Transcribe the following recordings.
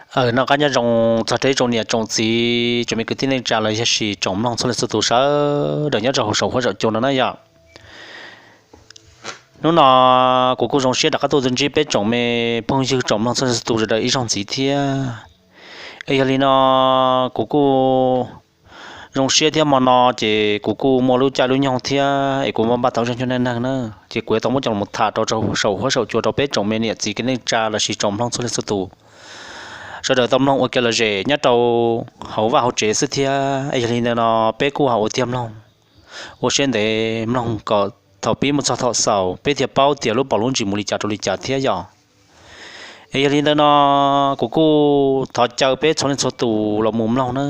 Aw, noj qab nyob zoo txog rau ib tsoom niam tsoom txiv, tsoom me kwv tij neej tsa los yog sis tsoom mloog txhua leej txhua tus sawv daws nyob rau hauv saum huab saum cua no na yom. Hnub no kuv kuj zoo siab rov qab tuaj ntsib peb tsoom me phooj ywg tsoom mloog txhua leej txhua tus sawv daws ib zaug ntxiv thiab. Es yog li no kuv kuj zoo siab thiab, hmo no ces kuv kuj muaj lub caij lub nyoog thiab es kuv muaj npaj tau zaj nyuag neej neeg na, ces kuv yuav tau muab coj los tham rau saum huab saum cua rau peb tsoom me niam txiv kwv tij neej tsa los sis tsoom mloog txhua leej txhua tus sawv daws tau mloog ua kev lom zem nyob rau hauv vaj hauv tsev xwb thiab. Es yog li ntawd no peb kuj ho ua tiag mloog, ua siab ntev mloog kom thaum pib mus txog thaum xaus peb thiaj paub tias lub pom lub ntsis mus li cas rau li cas thiab yom. Es yog li ntawd no kuv kuj thov caw peb txhua leej txhua tus los mus mloog na.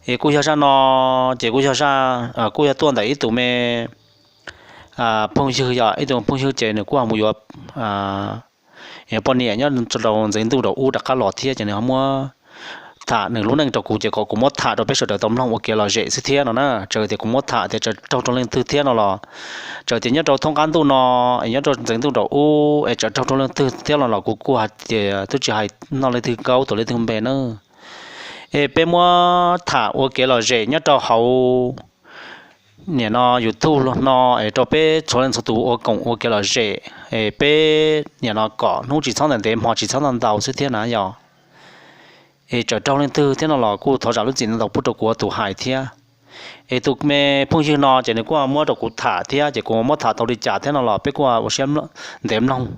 Es kuj yog zaj no ces kuj yog zaj, kuj yog tuaj ntawm ib tug me phooj ywg yom, ib tug phooj ywg ces nws kuj ho mus yuav poj niam nyob rau ntxeev ntuj nraum ub rov qab los thiab ces nws ho muab tham nws lub neej rau kuv ces kom kuv muab tham rau peb sawv daws tau mloog ua kev lom zem xwb thiab no na. Txawm tias kuv muab tham tias tsam raug rau leej twg thiab no los, txawm tias nyob rau thoob qab ntuj no es nyob rau ntxeev ntuj nraum ub es tsam raug rau leej twg thiab no los kuv kuj hais tias twb tsis hais noj leej twg nkaub tuav leej twg npe na. Es peb muab tham ua kev lom zem nyob rau hauv nim no YouTube no es rau peb txhua leej txhua tus ua koom ua kev lom zem, es peb nim no kom hnub tsis txhob ntev ntev hmo tsis txhob ntau ntau xwb thiab na yom. Es tsam raug leej twg thiab no los kuj thov zam lub txim ntau pub rau kuv ua tus hais thiab. Es tus me phooj ywg no ces nws kuj muab rau kuv tham thiab ces kuv muab tham tau li cas thiab no los peb kuj ua siab ntev mloog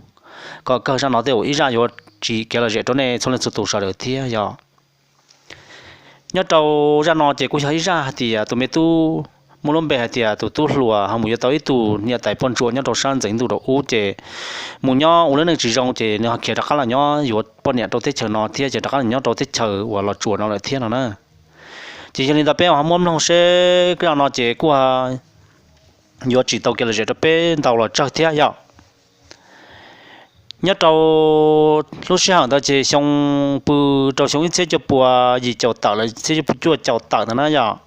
kom kawg zaj no tej zaum ib zaj yuav tsis kev lom zem rau nej txhua leej txhua tus sawv daws thiab yom. Nyob rau zaj no ces kuj yog ib zaj hais tias tus me tub muaj lub npe hais tias tus tub hluas ho mus yuav tau ib tug niam tais poj ntsuam nyob rau sab ntxeev ntuj nraum ub ces mus nyob ua lub neej tsis zoo ces nws ho khiav rov qab los nyob yuav poj niam rau teb chaws no thiab ces rov qab los nyob rau teb chaws uas Los Tsuas no lawm thiab no na. Ces yog li ntawd peb ho muab mloog seb zaj no ces kuj yuav tsis tau kev lom zem rau peb ntau los tsawg thiab yom. Nyob rau lub sij hawm ntawd ces xyoo pw rau xyoo ib txhiab cuaj pua yim caum tawm los txhiab cuaj pua cuaj caum tawm ntawd na yom.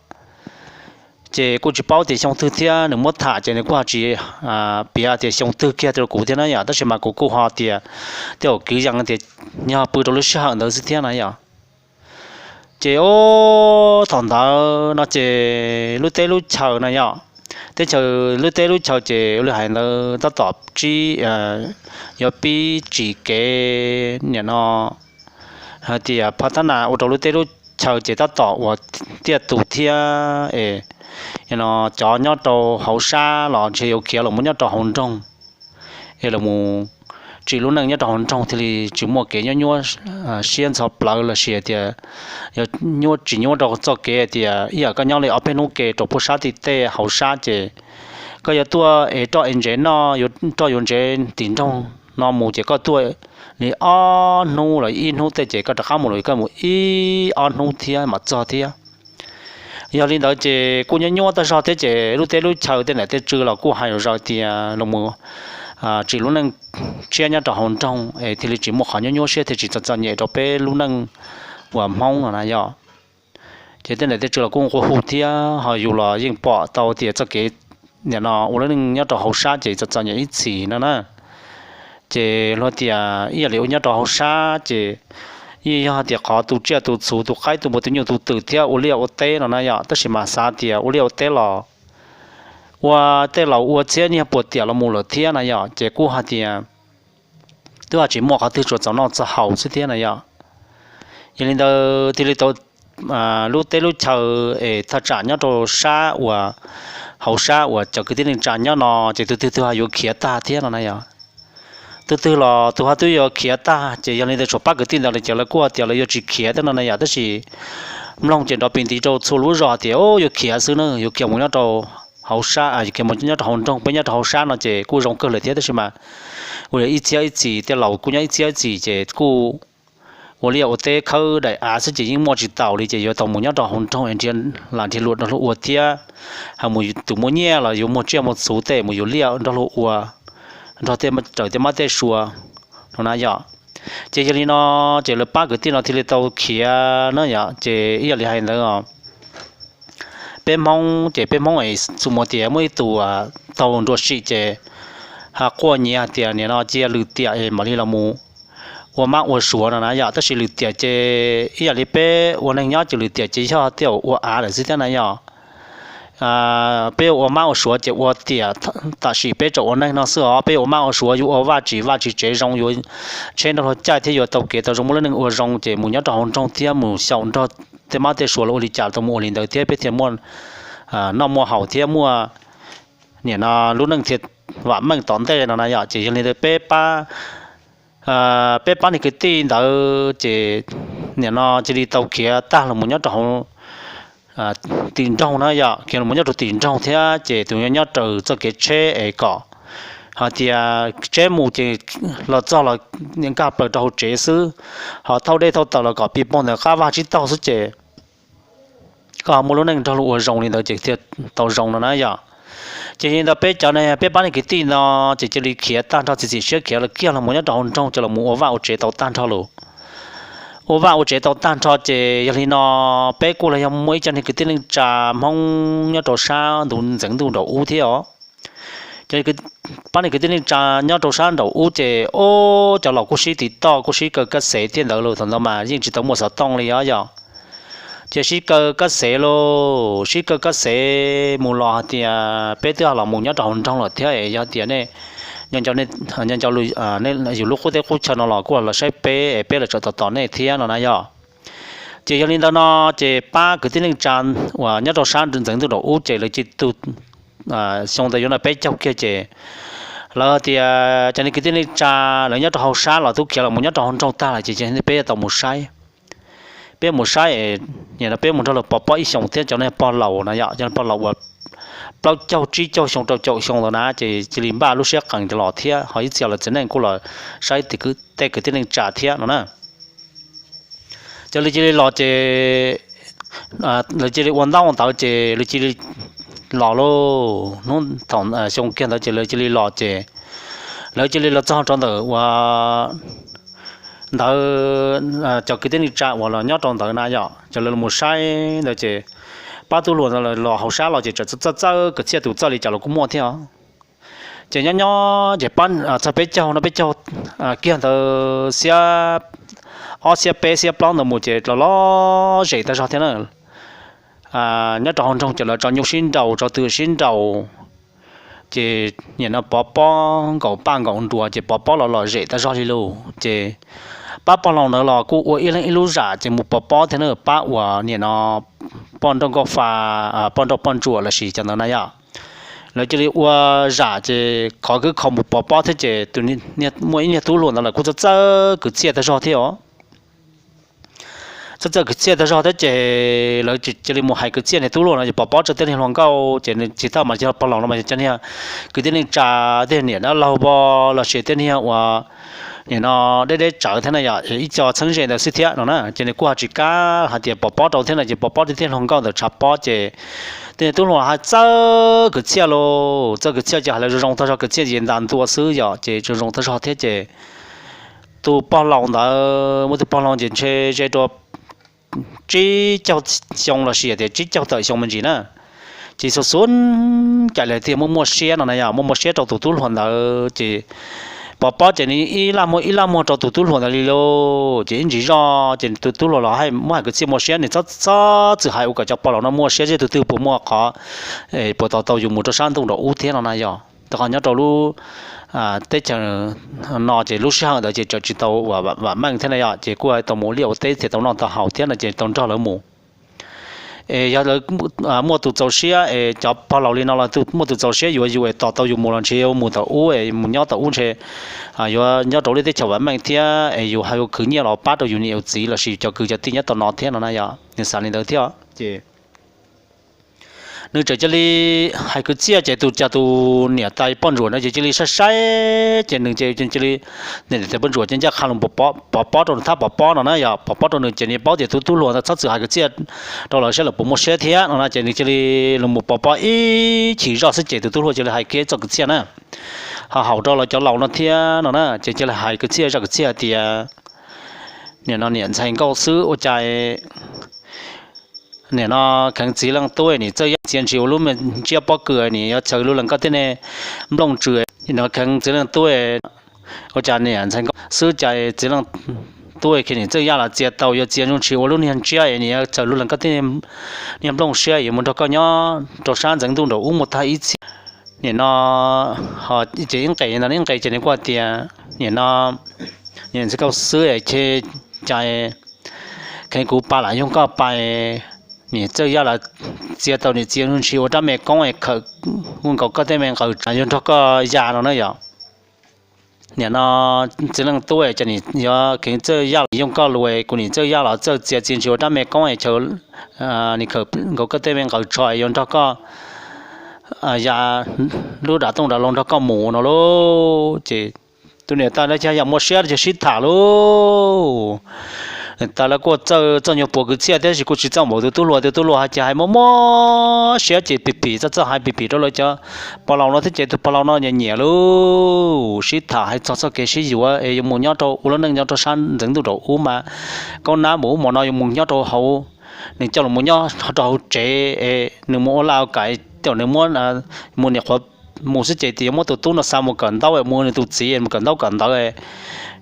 Ces kuj tsis paub tias xyoo twg thiab nws muab tham ces nws kuj ho tsis piav tias xyoo twg kiag rau kuv thiab na yom, tab sis mas kuv kuj ho tias tej zaum kwv yees tias yog pw rau lub sij hawm ntawd xwb thiab na yom. Ces ub thaum ntawd no ces lub teb lub chaw na yom, teb chaws lub teb lub chaw ces ua li hais ntawd tab tom tsib yuav pib tsim kev nim no hais tias pha thab nas ua rau lub teb lub chaw ces tab tom uas tiaj tus thiab es no cov nyob rau hauv sab los ntshe yuav khiav los mus nyob rau hauv nroog es los mus tsim lub neej nyob rau hauv nroog thiaj li tsis muaj kev nyuaj nyuaj siab ntxhov plawv los sis tias tsis nyuaj rau txoj kev tias ib yam koj nyob li ob peb hnub ke rau puag sab tim tej hauv sab ces koj yuav tuaj es roj es ntsev noj, yuav roj yuav ntsev tim nroog no mus ces koj tuaj li ob hnub los ib hnub tej ces koj rov qab mus los koj mus ib ob hnub thiab mam txog thiab. Yog li ntawd ces kuj nyuaj nyuaj tag zog thiab ces lub teb lub chaw tej nam tej tswv los kuj hais zom zaws tias los mus tsim lub neej tshiab nyob rau hauv nroog es thiaj li tsis muaj qhov nyuaj nyuaj siab thiaj tsis txom txom nyem rau peb lub neej uas Hmoob no na yom. Ces tej nam tej tswv los kuj nqua hu thiab ho yus los yeej pom tau tias txoj kev nim no ua lub neej nyob rau hauv sab ces txom txom nyem ib txhis no na. Ces luag tias ib yam li ua nyob rau hauv sab ces yeej yog tias qhov tu tsiaj tu txhu tu qaib tu npua tu nyuj tu twm thiab ua liaj ua teb no na yom, tab sis mas xav tias ua liaj ua teb los ua tej laus ua txhiab niag puas tiam los mus lawm thiab na yom, ces kuj hais tias twb ho tsis muaj qhov twg tsuas txaus noj txaus haus xwb thiab na yom. Yog li ntawd thiaj li tau lub teb lub chaw es thaj tsam nyob rau sab uas hauv sab uas cov kwv tij neej tsa nyob no ces tus twg twg ho yuav khiav tag thiab no na yom. Tus twg los tus ho twb yuav khiav tag ces yog li ntawd tshuav pab kwv tij ntawd lawv ces lawv kuj tias lawv yuav tsis khiav thiab no na yom, tab sis mloog ces nrov pis ntiv rau txhua lub zos tias yuav khiav xwb na, yuav khiav mus nyob rau hauv sab, yuav khiav mus nyob rau hauv nroog, peb nyob rau hauv sab no ces kuj zoo kawg lawm thiab, tab sis mas ua li ib txhiab ib txhis tej laus kuj nyob ib txhiab ib txhis ces kuj ua liaj ua teb khawb daim av xwb ces yeej muaj tsis taus li ces yuav tau mus nyob rau hauv nroog es nrhiav lam nrhiav luam nrog luag ua thiab, ho mus tus muaj nyiaj los yuav muag tsiaj muag txhu tej mus yuav liaj nrog luag ua, nrog tej raws tej mab tej sua no na yom. Ces yog li no ces lawv pab kwv tij no thiaj li tau khiav na yom, ces ib yam li hais ntawd peb Hmoob ces peb Hmoob es txuas mus tias muaj ib tug taug nruab sim ces ho quaj nyiav hais tias nim no cia lwm tiam es mam li los mus ua mab ua suav no na yom. Tab sis lwm tiam ces ib yam li peb ua neej nyob ces lwm tiam ces yog tej ua av lawm xwb thiab na yom. Peb ua mab ua suav ces ua tiam tam sim peb tseem ua neej no xwb os. Peb ua mab ua suav yuav ua vaj tsim vaj tsim tsev zoo, yuav tsheb nrog luag caij thiab yuav tau kev tau zoo, muaj lub neej ua zoo ces mus nyob rau hauv nroog thiab mus xyaum nrog tej mab tej suav los ua li cas tau mus ua li ntawd thiab peb thiaj muaj noj muaj haus thiab muaj nim no lub neej thiaj vam meej tom ntej no na yom. Ces yog li ntawd peb pab peb pab niag kwv tij ntawd ces nim no cia li tau khiav tag los mus nyob rau hauv tim nroog na yom, khiav los mus nyob rau tim nroog thiab ces tus nyob raws txoj kev tsheb es kom hais tias tsheb mus ces los txog los nkag plaws rau hauv tsev xwb, ho thauj dej thauj taws los kom pig poog ntawm qab vaj tsib taug xwb ces koj ho muaj lub neej nrog luag ua zoo li ntawd ces thiaj tau zoo no na yom. Ces li ntawd peb cov ne peb pab niag kwv tij no ces cia li khiav tag nrho txiav txim siab khiav los kiag los mus nyob rau hauv nroog ces los mus ua vaj ua tsev tau tag nrho lawm. Ua vaj ua tsev tau tag nrho ces yog li no peb kuj los yog muaj ib co niag kwv tij neej tsa Hmoob nyob rau sab ntu ntxeev ntuj nraum ub thiab os. Ces pab niag kwv tij neej tsa nyob rau sab nraum ub ces ub cov laus kuj sib tiv toj kuj sib kaw kab xev thiab ntawd los thaum ntawd mas yeej tsis tau muaj xov tooj li os yom. Ces sib kaw kab xev lauj, sib kaw kab xev mus los hais tias peb twb los mus nyob rau hauv nroog lawm thiab es yog tias nej nco yus lub qub teb qub chaw no los kuj los saib peb es peb los tseem tos tos nej thiab no na yom. Ces yog li ntawd no ces pab kwv tij neej tsa uas nyob rau sab ntxeev ntuj nraum ub ces lawv cia li tu xyoo ntawd yuav no peb caug kiag ces lawv tias cov niag kwv tij neej tsa lawv nyob rau hauv sab los twb khiav los mus nyob rau hauv nroog tag lawm ces peb tau mus saib. Peb mus saib, peb mus nrog lawv pov pob ib xyoos thiab cov niag pog laus na yom, cov pog laus uas plaub caug tsib caug xyoo rau caum xyoo ntawd na ces cia li npaj lub siab qees los thiab ho ib txhia lawv txiv neej kuj los saib tej kwv tij neej tsa thiab no na. Ces lawv cia li los ces lawv cia li ua ntaub ua ntawv ces lawv cia li los lauj. Hnub thaum xyoo kiag ntawd ces lawv cia li los ces lawv cia li los txog rau ntawm uas ntawd cov kwv tij neej tsa uas los nyob rau ntawd na yom, ces lawv los saib ntawd ces pab tub hluas ntawd los hauv sab los ces txawj txawj kwv txhiaj tus txawj li cas los kuj muaj thiab os. Ces nyob nyob ces pab txog peb caug no peb caug kiag ntawd xiab ob xiab peb xiab plaub ntawd mus ces los los zem tag zog thiab na. Nyob rau hauv nroog ces lawv tso nyuj sib nraus tso tw sib nraus, ces nim no pov pob nkaum paj nkaum nruas ces pov pob los los zem tag zog li lauj. Ces pab pog laus ntawd los kuj ua ib leeg ib lub zam ces mus pov pob thiab na, pab uas nim no poj nrauj nkauj fa, poj nrauj poj ntsuam lossis cov ntawd na yom. Lawv cia li ua zam ces khov kwb kho mus pov pob thiab ces muaj ib niag tub hluas ntawd lawv kuj txawj txawj kwv txhiaj tag zog thiab os. Txawj txawj kwv txhiaj tag zog thiab ces lawv cia li mus hais kwv txhiaj niag tub hluas no ces pov pob rau tej niag hluas nkauj ces nws tsis tau mas cov pog laus no mas cov niag kwv tij neej tsa, tej niam dab laug vos lossis tej niag uas nim no deb deb tsawv thiab na yom, ib co txheeb ze ntawd xwb thiab no na ces nws kuj ho tsis kam hais tias pov pob rau thiab no ces pov pob rau tej hluas nkauj ntawd tshav pob ces tej niag tub hluas hais txawj kwv txhiaj lauj, txawj kwv txhiaj ces hais lawv zoo zoo tag zog kwv txhiaj ces ntas ntua xwb yom ces zoo zoo tag zog thiab ces tus pog laus ntawd muaj tus pog laus ces ntshe ze rau tsib caug xyoo lossis tias tsib caug tawm xyoo me ntsis na. Ces xu xu cais li tias muaj muaj siab no na yom, muaj muaj siab rau tus tub hluas ntawd ces pov pob ces nws ib laj muag ib laj muag rau tus tub hluas ntawd li lauj. Ces ib ntsis zoj ces tus tub hluas los muab hais kwv txhiaj muaj siab, nws txhob txhob txwm hais ua kom cov pog laus no muaj siab, zej tus twg puas muaj qhov puas tos tau yus mus rau sab ntuj nraum ub thiab no na yom. Rau qhov nyob rau lub teb chaws no ces lub sij hawm ntawd ces tseem tsis tau vam meej thiab na yom, ces kuj tau mus ua liaj ua teb thiaj tau noj tau haus thiab no ces tau nrog lawv mus. Es yog lawv muaj tus txaus siab es cov pog laus li no los muaj tus txaus siab yuav yus es tos tau yus mus los ntshe yuav mus tom ub es mus nyob tom ub ntshe yuav nyob rau lub teb chaws vam meej thiab es yus ho yuav khwv nyiaj los pab rau yus niam yus txiv lossis cov kwv cov tij nyob tom no thiab no na yom, nws xav li ntawd thiab ces nws tseem cia li hais kwv txhiaj ces tus cas tus niam tais poj ntsuam no ces cia li saib saib ces nws ces cia li, niam tais poj ntsuam ces ncaj qha los pov pob rau nws, thab pov pob no na yom, pov pob rau nws ces nws paub tias tus tub hluas ntawd txhob txwm hais kwv txhiaj rau lawv saib lawv puas muaj siab thiab no na ces nws cia li los mus pov pob ib chim zoj xwb ces tus tub hluas cia li hais kiag txoj kwv txhiaj na, ho haum rau lawv cov laus no thiab no na ces cia li hais kwv txhiaj zaj kwv txhiaj hais tias nim no niam ntxhais nkauj xwb ua cas nim no kheev txiv leej tub nim txawj yaj txiav ntshis ua lub me ntsiab pob kws nim yuav chaw lub lees koj tej ne nplooj tsw, nim no kheev txiv leej tub Ua cas niam ntxhais nkauj xwb cas txiv leej tub Khiav Nim Txawj Yaj los txia tau, yuav txia ntsuj ntshis ua lub niag ntsiab es nim yuav txawm lub lees koj tej niag nplooj siab yuav mus nrog koj nyob rau sab ntxeev ntuj nraum ub mus tag ib txhis. Nim no ces ib nqes ntawd ib nqes ces nws kuj hais tias, nim no niam ntxhais nkauj xwb es cas kheev kuv pa lam yog koj pa, nim Txawj Yaj los txia tau, nim txia ntsuj ntshis ua rab me koob es khawm nkaus koj tej me nqaws tsho yuav nrog koj ya no na yom. Nim no txiv leej tub es cas nim yuav Khiav Nim Txawj Yaj los yooj koj lus, kuv nim Txawj Yaj los txawj txia txia ntshis ua rab me koob es chaw nim khawm nkaus koj tej me nqaws tsho es yuav nrog koj ya lub dav tooj dav loo nrog koj mus no lauj. Ces tus niam tais lawv cas yam muaj siab ces sib tham lauj. Niam tais lawv kuj txawj txoj nyuag puas kwv txhiaj thiab sis kuj tsis txawj npaum tus tub hluas, tus tub hluas hais cas hais muaj muaj siab ces phim phim txawj txawj hais phim phim rau lawv cov pog laus no thiab ces tus pog laus no nyiam nyiam lauj. Sib tham hais txog txoj kev sib yuav es yuav mus nyob rau ua lub neej nyob rau sab ntxeev ntuj nraum ub mas kaub nab npaum ub mos no yuav mus nyob rau hauv, nws coj los mus nyob rau hauv tsev es nws mus ua laj ua kam es nws muab, mus niam qhuav mus xwb ces tias yuav muab tus tub no xa mus kawm ntaub es mus nws tus txiv mus kawm ntaub kawm ntawv,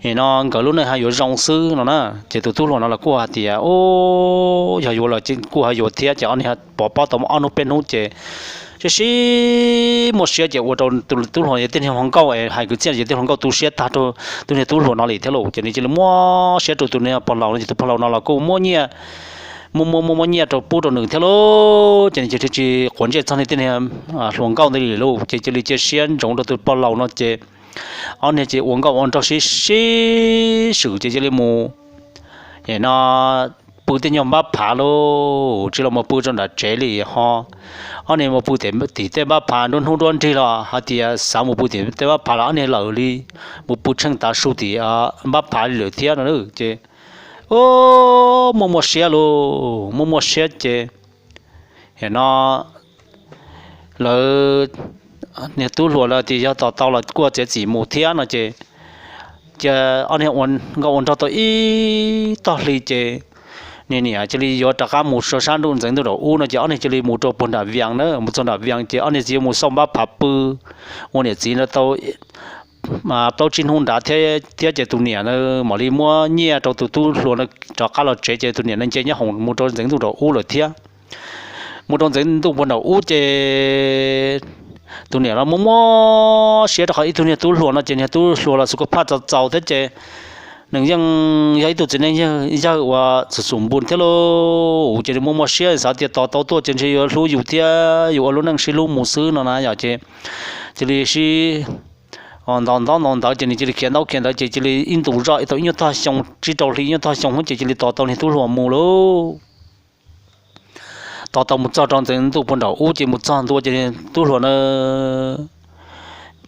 nim no nkawd lub neej haj yuav zoo xwb no na. Ces tus tub hluas no los kuj hais tias, u, yog yuav los kuj ho yuav thiab. Ces ob niag pov pob tau ob hnub peb hnub ces sib sib muaj siab ces ua rau tus tub hluas yog tej niag hluas nkauj es hais kwv txhiaj ces tej hluas nkauj tu siab tag rau tus niag tub hluas no li thiab lauj. Ces nws cia li muab siab rau tus niag pog laus no ces tus pog laus no los kuj muab nyiaj, muaj muaj muaj muab nyiaj rau pub rau nws thiab lauj. Ces nws cia li tsis quav ntsej txog niag tej niag hluas nkauj ntawd li lauj. Ces cia li cia siab ntsoov rau tus pog laus no ces ob niag ces ua nkauj ua nraug sib sib swm ces cia li mus, nim no pw tej nyuag npab phav lauj, tsis los mus pw rau nram tsev li ho. Ob niag mus pw tim tej npab phav nruab hnub nruab nrig los hais tias xav mus pw tim tej npab phav los ob niag lawm li, mus pw tsheej tav su tim npab phav li lawm thiab no ces, u, muaj muaj siab lauj, muaj muaj siab ces, nim no lawv niag tub hluas lawv tias yog tos tau los kuj txiav txim mus thiab no ces, ces ob niag ua nkauj ua nraug tau ib tog hli ces niag niam cia li yuav rov qab mus rau sab ntuj ntxeev ntuj nraum ub no ces ob niag cia li mus rau puag nram Vias na, mus txog nram Vias ces ob niag txiv yuav mus xauj npab phav pw ua niam txiv no tau plaub tsib hnub nrad thiab ces tus niam na mam li muab nyiaj rau tus tub hluas no rov qab los tsev ces tus niam no nce nyob hoom mus rau ntxeev ntuj nraum ub lawm thiab. Mus rau ntxeev ntuj puag nraum ub ces tus niam los muaj muaj siab rau qhov ib tug niag tub hluas no ces niag tub hluas los xus koj phaj txaus txaus thiab ces nws yeej yog ib tug txiv neej yawg uas xum xum npu thiab lauj. Ces nws muaj muaj siab xav tias tos tau tuaj ces ntshe yuav hlub yus thiab yus ua lub neej sib hlub mus xwb no na yom ces cia li sib ntaus ntaub ntaus ntawv ces nws cia li khiav ntaub khiav ntawv ces cia li ib ntus zoj tau ib nyuag tog xyoo tsib rau hli ib nyuag tog xyoo ces cia li tos tau niag tub hluas mus lauj. Tos tau mus txog rau ntxeev ntuj puag nraum ub ces mus txog ntua ces tub hluas na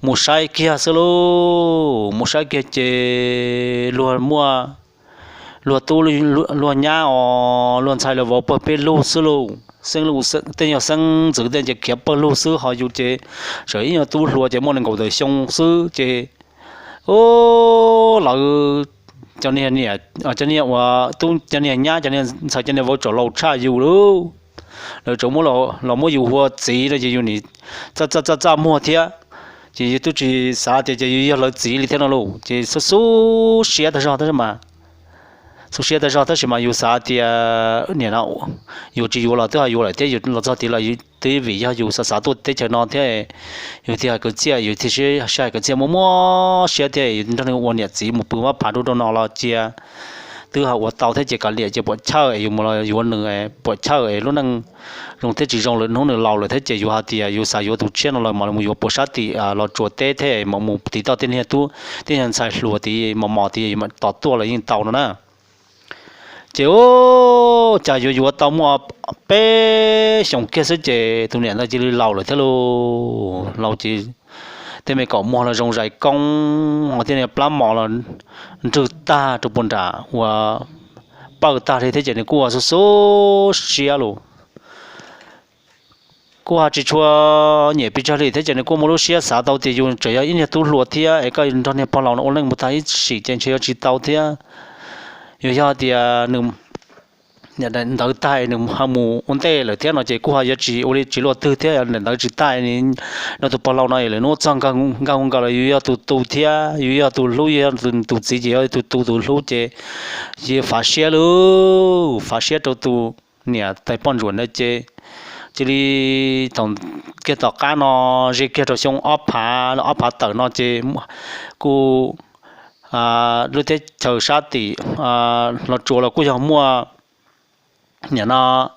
mus saib kiag xwb lauj, mus saib kiag ces luag muaj, luag tub, luag nyab os luag ntxhais lawv vauv pawg peb lug xwb lauj, xeeb lug tej nyuag xeeb ntxwv tej ces khiav pawg lug xwb ho yus ces tseem ib nyuag tub hluas ces muaj nees nkaum tawm xyoo xwb ces lawv cov niag niam, cov niag uas tub cov niag nyab cov niag ntxhais cov niag vauv tseem laus tshaj yus lauj. Lawv tseem muab los muab yus hu ua txiv no ces yus nim txaj txaj txaj muag thiab. Ces yus twb tsis xav tias ces yus yog lawv txiv li thiab no lauj ces xub xub siab tag zog tab sis mas, xub siab tag zog tab sis mas yus xav tias nim no yus tsis yuav los twb ho yuav lawm thiab, yus los txog tid los twb vim yog yus xav xav tuaj teb chaws no thiab, yus thiaj hais kwv txhiaj, yus thiaj sib hais kwv txhiaj muaj muaj siab thiab yus nrog nws ua niam txiv mus pw mab phav rau rau no los cia twb ho ua tau thiab ces kav liam ces puam chawj es yus mus los yuav nws puam chawj es lub neej zoo thiab tsis zoo lawm hnub nws laus lawm thiab ces yus hais tias yus xav yuav tus tshiab no los mas mus yuav puas sab tim Los Tsuas teb thiab mam mus tiv toj tej niag tub tej niag ntxhais hluas tid mos mos tid tos tuaj los yeej tau no na. Ces ub, cas yuav yuav tau muaj peb xyoos kiag xwb ces tus niam ntawd cia li laus lawm thiab lauj. Laus ces tej me kaum muag los zoo zais koob ho tej niag plab mos los nrwg tag rau puag nram uas pawj tag li thiab ces nws kuj ua xub xub siab lauj. Kuj ho tsis tshua nyiam pes tsawg li thiab ces nws kuj muaj lub siab xav tau tias yus tseem yog ib niag tub hluas thiab es koj nrog niag pog laus no ua neej mus tag ib sim ces ntshe yuav tsis tau thiab. Yus yog tias nws ntawd tag nws ho mus ua ntej lawm thiab no ces kuj ho yuav tsis ua li tsis luaj twg thiab. Ntawd tsis tag, nws tus pog laus no lawv hnub txog nkag nkaus los yus yog tus tu thiab yus yog tus hlub, yus yog tus txiv ces yog tus tu tus hlub ces yus fav siab lauj, fav siab rau tus niam tais poj ntsuam ntawd ces cia li thaum kiag tom qab no ze kiag rau xyoo ob phav, ob phav tawm no ces kuj lub teb chaws sab tim Los Tsuas los kuj yog muaj nim no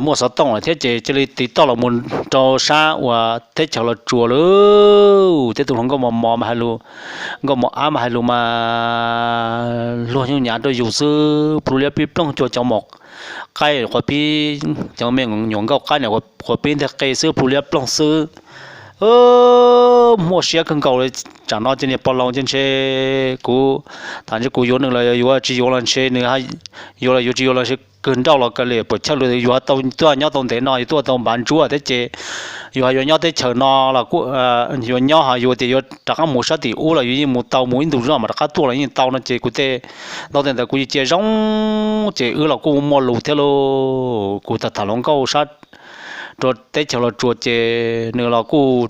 muaj xov tooj lawm thiab ces cia li tiv toj los mus rau sab uas teb chaws Los Tsuas lauj. Thiab tus hluas nkauj mos mos mas hais lus, nkauj mos ab mas hais lus mas luag nyuj nyav rau yus xwb, plhu liab pib ploog cuag cov mos qaib qhuav pib, cov me nyuam nkauj qaib niam qhuav pib nteg qe xwb, plhu liab ploog xwb. Muaj siab kawg nkaus li. Tsam no ces niag pog laus ces ntshe kuv tham ntshe kuv yuav nws los yuav, tsis yuav los ntshe nws yuav los yuav, tsis yuav los ntshe kawg nrauj los kaw liam puas chawj li. Yus tuaj nyob tau ntev no, yus tuaj tau npav ntsuab thiab ces yus ho yuav nyob teb chaws no los yuav nyob, ho yus tias yuav rov qab mus sab tim ub los yus yeej mus tau, mus ib ntus zog mas rov qab tuaj los yeej tau no ces kuv tej ntau tej ntawd kuv yeej cia zoo. Ces wb los kuj muaj lus thiab lauj, kuv tham tham hluas nkauj sab rau teb chaws Los Tsuas ces nws los kuj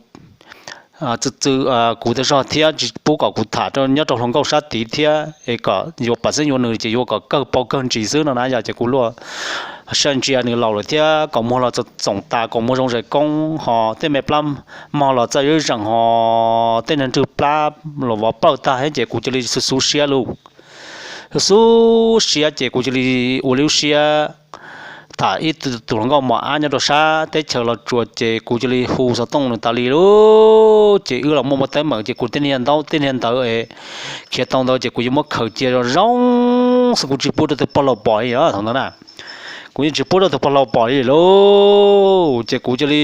txwv txwv kuv tag zog thiab tsis pub kom kuv tham nyob rau hluas nkauj sab tid thiab es kom yuav pam xeeb yuav nws ces yuav kom kawg paus kawg ntsis xwb no na yom. Ces kuv luaj saj ntsia nws laus lawm thiab, kaus muag los txoom tas, kaus muag zoo zais koob ho tej me plab mog los txawj zeeb zeem ho tej nrwg plab los vov pawj tag thiab ces kuv cia li xub siab lauj. Xub siab ces kuv cia li ua li lub siab tham ib tus hluas nkauj mos ab nyob rau sab teb chaws Los Tsuas ces kuv cia li hu xov tooj nws tas li lauj. Ces wb los muaj muaj teeb meem ces kuv tej niag ntaub tej niag ntawv es khiav tau ntawd ces kuv yuav muab khaws cia zoo zoo xwb, kuv tsis pub rau tus pog laus pom li os thaum ntawd na. Kuv yeej tsis pub rau tus pog laus pom li lauj. Ces kuv cia li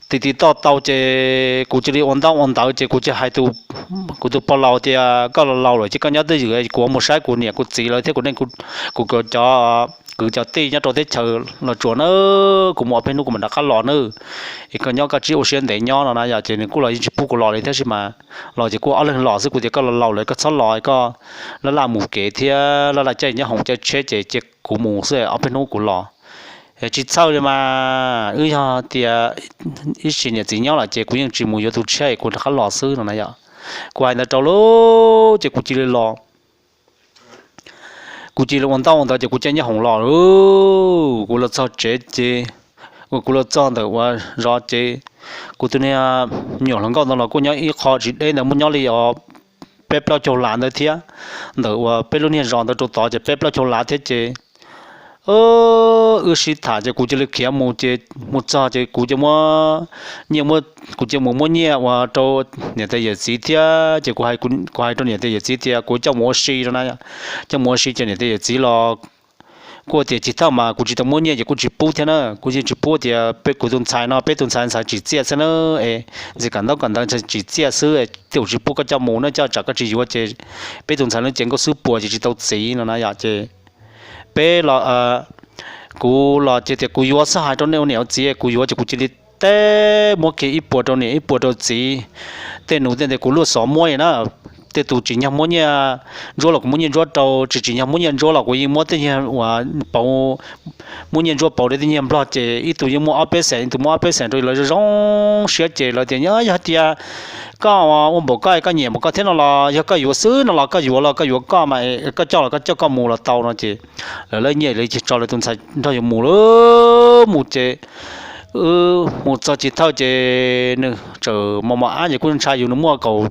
tiv tiv toj tau ces kuv cia li ua ntaub ua ntawv ces kuv cia hais, kuv tus pog laus tias koj los laus lawm ces koj nyob twj ywm, kuv mus saib kuv niam kuv txiv lawv thiab kuv neej kuv cov kwv cov tij nyob rau teb chaws Los Tsuas na, kuv mus ob peb hnub kuv mam rov qab los na. Es koj nyob koj tsis ua siab ntev nyob no na yom. Ces nws kuj los yeej tsis pub kuv los li thiab, tab sis mas los ces kuj ob leeg los xwb. Kuv tias koj los laus lawm koj txhob los, koj laj laj mus kev thiab laj laj caij nyob hoom caij tsheb ces cia kuv mus xwb, ob peb hnub kuv los. Tsis txhawj li mas, wb yog tias ib sim niam txiv nyob lawm ces kuv yeej tsis mus yuav tus tshiab es kuv rov qab los xwb no na yom. Kuv hais ntawd rau lawm ces kuv cia li los. Kuv cia li ua ntaub ua ntawv ces kuv caij nyob hoom los lauj. Kuv los txog tsev ces, kuv los txog ntawm uas zos ces kuv tus niag me nyuam hluas nkauj ntawd los kuj nyob ib qho tsis deb ntawd, muaj nyob li os peb plaub caug lav ntawd thiab. Ntawm uas peb lub niag zos ntawd rau tod ces peb plaub caug lav thiab ces wb sib tham ces kuv cia li khiav mus ces mus txog ces kuv cia muab nyiaj, kuv cia mus muab nyiaj uas rau niam tais yawm txiv thiab ces kuv hais rau niam tais yawm txiv tias kuv coj mus ua si no na. Coj mus ua si ces niam tais yawm txiv los kuj tias tsis thawj mas kuv tsis tau muab nyiaj ces kuj tsis pub thiab na. Kuv yeej tsis pub tias peb kuv tus ntxhais no, peb tus ntxhais ntxhais tsim txiaj xwb na, es ntxim kam ntaub kam ntawv ntxhais tsim txiaj xwb, tej zaum tsis pub koj coj mus na, coj tsam koj tsis yuav ces peb tus ntxhais lub cev nkauj xwb puas ces tsis tau txiv no na yom. Ces peb los, kuv los ces tias kuv yuav xwb, hais rau nej ua niam ua txiv kuv yuav ces kuv cia li teb muab kiag ib puas rau niam ib puas rau txiv. Tej nus tej ntawd kuv luaj xov muab na, tej tus tsim nyog muab nyiaj ntsuab los kuv muab nyiaj ntsuab rau, tsis tsim nyog muab nyiaj ntsuab los kuv yeej muab tej nyiag uas pauv, muab nyiaj ntsuab pauv rau tej nyiag nplog ces ib tug yeej muaj ob peb xees, ib tug muab ob peb xees rau lawv zoo zoo siab ces lawv tias yog tias koj ua npaum koj, koj nyiam npaum koj thiab no los yog koj yuav xwb no los koj yuav los koj yuav koj mas, koj coj los koj coj koj mus los tau no ces lawv lawv nyiaj lawv cia tso lawv tus ntxhais nrog yus mus lauj. Mus ces wb mus txog tsis thawj ces nws txawm mos mos ab ces kuj ntshai yus, nws muaj kaum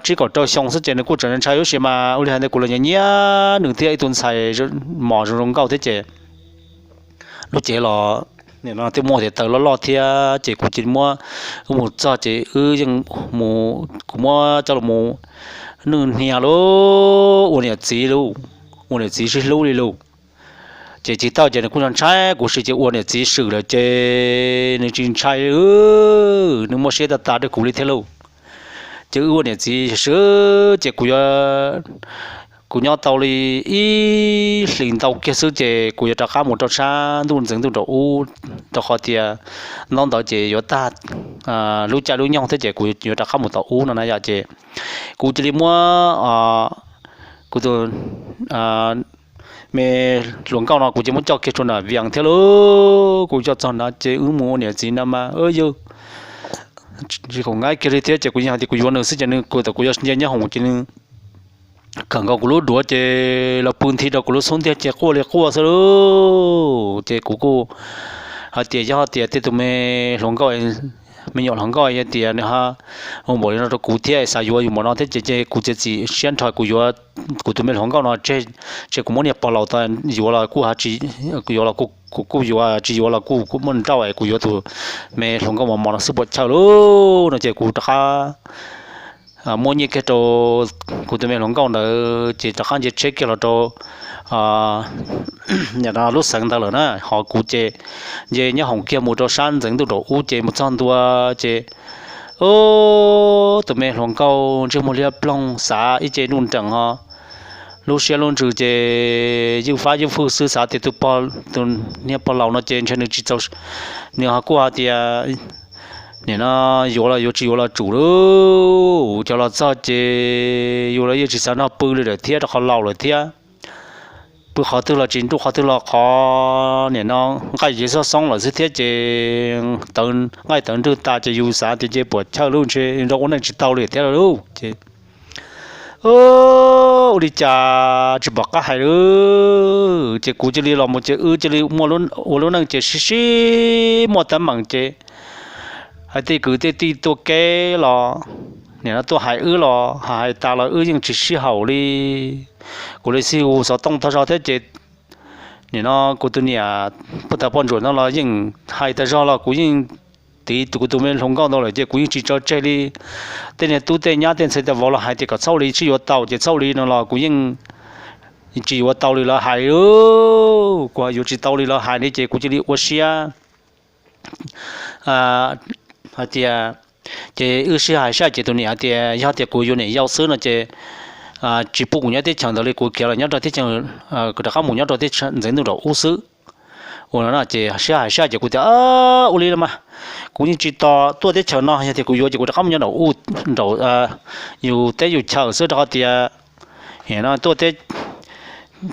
tsib kaum rau xyoo xwb ces nws kuj tseem ntshai ub si mas ua li hais ntawd kuv los nyiam nyiam nws thiab ib tug ntxhais mos zoo zoo nkauj thiab ces lub cev los nim no twb muaj tias taws loj loj thiab ces kuv cia li muab, wb mus txog ces wb yeej mus, kuv muab coj los mus nwj hnia lauj, ua niam txiv lauj, ua niam txiv sib hlub li lauj. Ces tsis thawj ces nws kuj ntshai kuv si ces ua niam txiv swm lawm ces nws tsis ntshai li, nws muaj siab tag tas rau kuv li thiab lauj. Ces wb ua niam txiv swm ces kuv yuav, kuv nyob tau li ib hlis ntau kiag xwb ces kuv yuav rov qab mus rau sab ntuj ntxeev ntuj nraum ub, rau qhov tias ntaub ntawv ces yuav tag lub caij lub nyoog thiab ces kuv yuav rov qab mus tom ub no na yom. Ces kuv cia li muab kuv tus me hluas nkauj no kuv ces muab coj kiag rau nram Vias thiab lauj. Kuv coj txog nrad ces wb mus ua niam txiv no mas yawg tsis khoom nqaib kiag li thiab ces kuv yeej hais tias kuv yuav nws xwb ces nws kuv tau kuv yuav nce nyob hoom ces nws kawm nkaus kuv lub duav ces los pw nthi rau kuv lub xub ntiag ces quaj li quaj xwb lauj. Ces kuv kuj hais tias yog tias tej tus me hluas nkauj, me nyuam hluas nkauj yog tias nws ho ua npaum li no rau kuv thiab xav yuav yus npaum no thiab ces ces kuv txiav txim siab nrho kuv yuav kuv tus me hluas nkauj no tseg, ces kuv muab niag pog laus tas yuav los kuj, yuav los kuv kuj yuav, tsis yuav los kuj kuv muaj nrauj es kuv yuav tus me hluas nkauj mos mos no xwb puas chawj lauj no ces kuv rov qab muab nyiaj kiag rau kuv tus me hluas nkauj ntawd ces rov qab nce tsheb kiag los rau lub xeev ntawd lawm na. Ho kuv ces nce nyob hoom kiag mus rau sab ntxeev ntuj nraum ub ces mus txog ntua ces tus me hluas nkauj ntsej muag liab ploog xav ib ce nruj nreem ho lub siab lub ntsws ces ywj fab ywj fwj xwb xav tias tus, tus niag pog laus no ces ntshe nws tsis txaus, nws ho kuj hais tias nim no yuav los yuav tsis yuav los tsum lauj, cov los txog ces yus los yeej tsis xav noj pw li lawm thiab rau qhov laus lawm thiab. Pw qhov twg los tsis nruj qhov twg los qhov nim no nqaij ces xoob xoob lawm xwb thiab ces nqaij tawv nrwg tas ces yus xav tias ces puas chawj lauj, ntshe nrog ua neej tsis tau li thiab lauj ces ua li cas tsis pom qab hais lauj. Ces kuv cia li los mus ces wb cia li muaj ua lub neej ces sib sib muaj teeb meem ces hais tej kwv tej tij tuaj kev los nim no tuaj hais wb los hais tas los wb yeej tsis sib haum li. Kuv li xij hu xov tooj tag zog thiab ces nim no kuv tus niam poj tag poj ntsuam no los yeej hais tag zog los kuv yeej tiv kuv tus me hluas nkauj ntawd lawm ces kuv yeej tsis tso tseg li. Tej niag tub tej nyab tej ntxhais tej vauv los hais tias kom txhob ua li, sib yuav tau ces txhob ua li no los kuv yeej tsis yuav tau li lawv hais li. Kuv yuav tsis tau li lawv hais li ces kuv cia li ua siab hais tias, ces wb sib hais sab ces tus niam hais tias yog tias kuv yuav niam yau xwb no ces tsis pub kuv nyob teb chaws ntawd li, kuv khiav los nyob rau teb chaws, kuv rov qab mus nyob rau teb chaws ntxeev ntuj nraum ub xwb. Ua no ces sib hais sab ces kuv tias ua li los mas kuv yeej tsis tos tuaj teb chaws no, yog tias kuv yuav ces kuv rov qab mus nyob nraum ub, nraum yus teb yus chaws xwb rau qhov tias no tuaj teb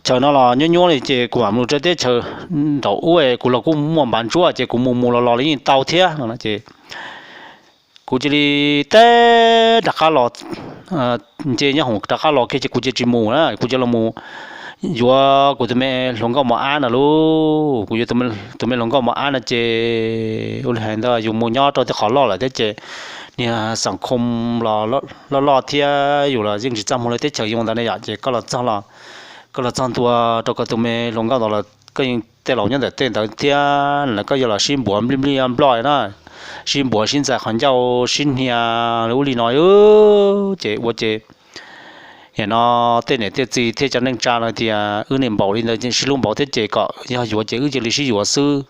chaws no los nyuab nyuab li ces kuv mam mus rau teb chaws nraum ub kuv los kuj muaj npav ntsuab ces kuv mus mus los los li yeej tau thiab no ces kuv cia li teb rov qab los, nce nyob hoom rov qab los kiag ces kuv cia tsis mus na, kuv cia los mus yuav kuv tus me hluas nkauj mos ab no lauj. Kuv yuav tus me hluas nkauj mos ab no ces ua li hais ntawd yus mus nyob rau tej qhov loj lawm thiab ces niag xeem khoo los loj loj thiab yus los yeej tsis txaj muag li teb chaws yus ntawd ne yom, ces koj los txog los, koj los txog ntua rau koj tus me hluas nkauj ntawd los koj yeej tej laus nyob ntawm tej ntawd thiab lawv koj yuav los sib npuav nplij nplij nploj na, sib npuav sib ntxais qhov ncauj sib hnia ub li no ces ua ces nim no tej niam tej txiv thiab cov neej tsa no tias wb niam npaum li ntawd sib hlub npaum thiab ces kom yog yuav ces wb cia li sib yuav xwb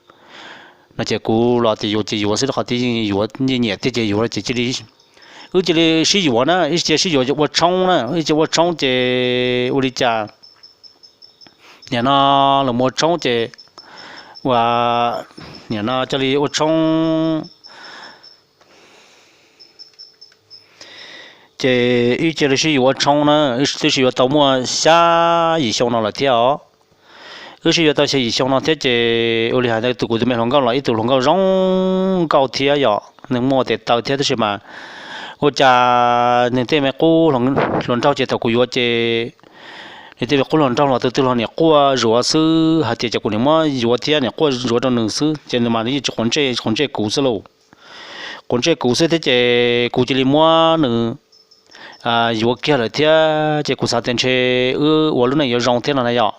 no ces kuv los tias yuav ces yuav xwb rau qhov tias yeej yuav nyiam nyiam thiab ces yuav ces cia li, wb cia li sib yuav na, ib cia sib yuav ua tshoob na, ib cia ua tshoob ces ua li cas nim no los mus ua tshoob ces ua, nim no cia li ua tshoob ces ib cia li sib yuav ua tshoob na, twb sib yuav tau muaj xya yim xyoo no lawm thiab os. Wb sib yuav tau xya yim xyoo no thiab ces ua li hais ntawd tus kuv tus me hluas nkauj los ib tug hluas nkauj zoo nkauj thiab yom, nws muaj tes taw thiab tab sis mas ua cas nws tej me qub hluas nraug ces thaum kuv yuav ces nws tej me qub hluas nraug los tus twg los niam quaj zuav xwb hais tias ces kuv niam muab yuav thiab niam quaj zuav rau nws xwb ces nws mas nws yeej tsis quav ntsej, quav ntsej kuv xwb lauj. Quav ntsej kuv xwb thiab ces kuv cia li muab nws yuav kiag lawm thiab ces kuv xav tias ntshe wb ua lub neej yuav zoo thiab no na yom.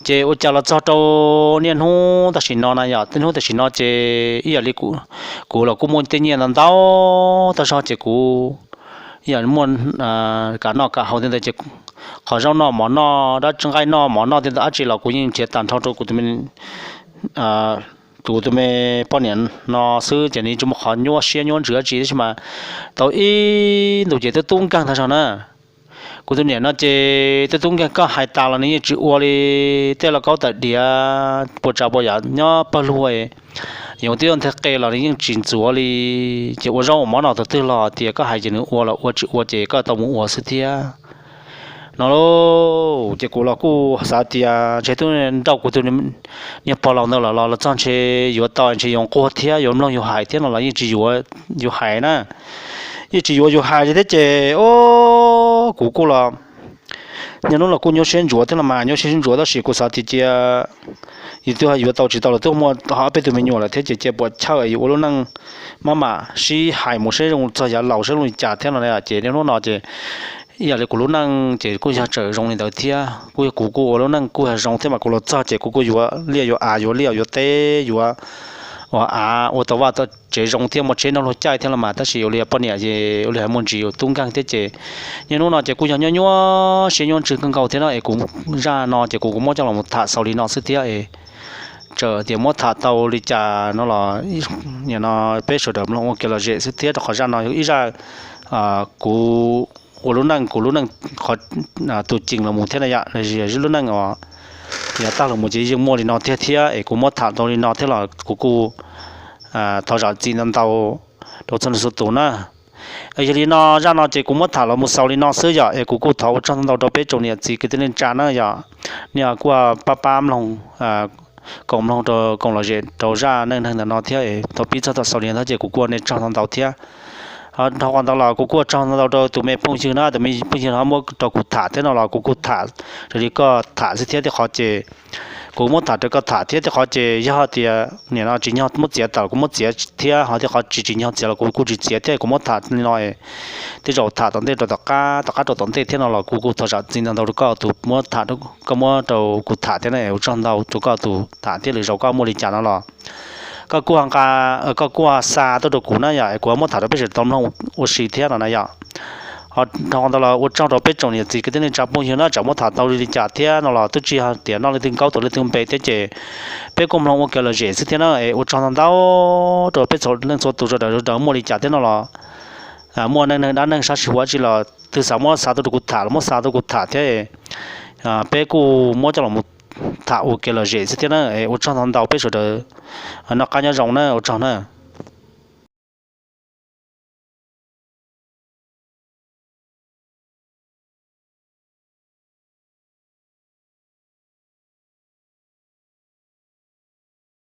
Ces ua cas los txog rau niaj hnub tam sim no na yom, niaj hnub tam sim no ces ib yam li kuv los kuj muaj tej nyiaj ntau ntau tag zog ces kuv ib yam muaj kam noj kam haus tej ntawd ces qhov zaub noj mov noj, dab tsi nqaij noj mov noj tej ntawd dab tsi los kuv yeej nrhiav tag nrho rau kuv tus me tus tus me poj niam no xwb ces nws tsis muaj qhov nyuaj siab nyuaj ntsws dab tsi tab sis mas tau ib ntus ces twb tub nkeeg tag zog na. Kuv tus niam no ces twb tub nkeeg, koj hais tas los nws yeej tsis ua li. Tej lauj kaub tawm diav puas tsav puas yam nyob pawg lug, yoov twb yuav nthe qe los nws yeej tsis ntxuav li. Ces ua zaub ua mov noj tus twg los tias koj hais ces nws ua los ua, tsis ua ces koj tau mus ua xwb thiab. no lauj. Ces kuv los kuj xav tias ntshe twb nrauj kuv tus niag pog laus ntawd lawm los los txog ntshe yuav tau ntshe yuav nquag thiab yuav mloog yus hais thiab no los yeej tsis yuav yus hais na, yeej tsis yuav yus hais li thiab ces o, kuv kuj los niaj hnub los kuj nyuaj siab ntsuav thiab los mas nyuaj siab ntsuav tab sis kuv xav tias cia yus twb yuav tau tsis tau los twb muaj ob peb tug me nyuam lawm thiab ces cia puas chawj yus ua lub neej maj mam sib hais mus seb zoo txog yav laus seb zoo li cas thiab no ces niaj hnub no ces ib yam li kuv lub neej ces kuj yog tseem zoo li ntawd thiab kuj yog kuv kuj ua lub neej kuj yog zoo thiab mas kuv los txog ces kuv kuj yuav liaj yuav av yuav liaj yuav teb yuav ua av ua tau vaj tau tsev zoo thiab muaj tsheb nrog luag caij thiab los mas tab sis ua li poj niam ces ua li hais muaj ntsis yus tub nkeeg thiab ces niaj hnub no ces kuj yog nyuaj nyuaj siab nyuaj ntsws kawg nkaus thiab no es kuv zaj no ces kuv kuv muab coj los mus tham xaus li no xwb thiab es txawm tias muab tham tau li cas no los nim no peb sawv daws mloog ua kev lom zem xwb thiab rau qhov zaj no yog ib zaj kuv ua lub neej kuv lub neej qhov tus ceem los mus thiab na yom, lub neej uas yog tag los mus ces yeej muaj li no tiag thiab es kuv muab tham tau li no thiab los kuv kuj thov zam txim ntau ntau rau txhua leej txhua tus na. Yog li no zaj no ces kuv muab tham los mus xaus li no xwb yom es kuv kuj thov ua tsaug ntau ntau rau peb tsoom niam txiv kwv tij neej tsa na yom, nej kuj pab pab mloog koom mloog rau koom lom zem rau zaj neej neeg ntawm no thiab tau pib txog thaum xaus li no thiab ces kuv kuj ua nej tsaug ntau ntau thiab. Dhau qhov ntawd los kuv kuj ua tsaug ntau ntau rau tus me phooj ywg na, tus me phooj ywg no muab rau kuv tham thiab no los kuv kuj tham raws li koj tham xwb thiab tej qhov ces kuv muab tham rau koj tham thiab tej qhov ces yog tias nim no tsim nyog muab txiav tawm kuv muab txiav thiab ho tej qhov tsis tsim nyog txiav los kuv kuj tsis txiav thiab kuv muab tham li no tej zaum tham tom ntej rau tom qab tom qab rau tom ntej thiab no los kuv kuj thov zam txim ntau ntau rau koj tus muab tham, koj muab rau kuv tham thiab na ua tsaug ntau rau koj tus tham thiab lwm zaus koj muaj li cas no los koj kuj nqa, koj kuj xa tuaj rau kuv na yom es kuv muab tham rau peb sawv daws tau mloog ua si thiab no na yom. Ho dhau ntawd los ua tsaug rau peb tsoom niam txiv kwv tij neej tsa phooj ywg na, tseem muab tham tau li cas thiab no los twb tsis tias noj leej twg nkaub tuav leej twg npe thiab ces peb kuj mloog ua kev lom zem xwb thiab na es ua tsaug ntau ntau rau peb txhua leej txhua tus sawv daws sawv daws muaj li cas thiab no los muaj neej neeg dab neeg sab sib huam tsi los twg xav muab xa tuaj rau kuv tham los muab xa tuaj kuv tham thiab peb kuj muab coj los tham ua kev lom zem xwb thiab na es ua tsaug ntau ntau peb sawv daws noj qab nyob zoo na ua tsaug na.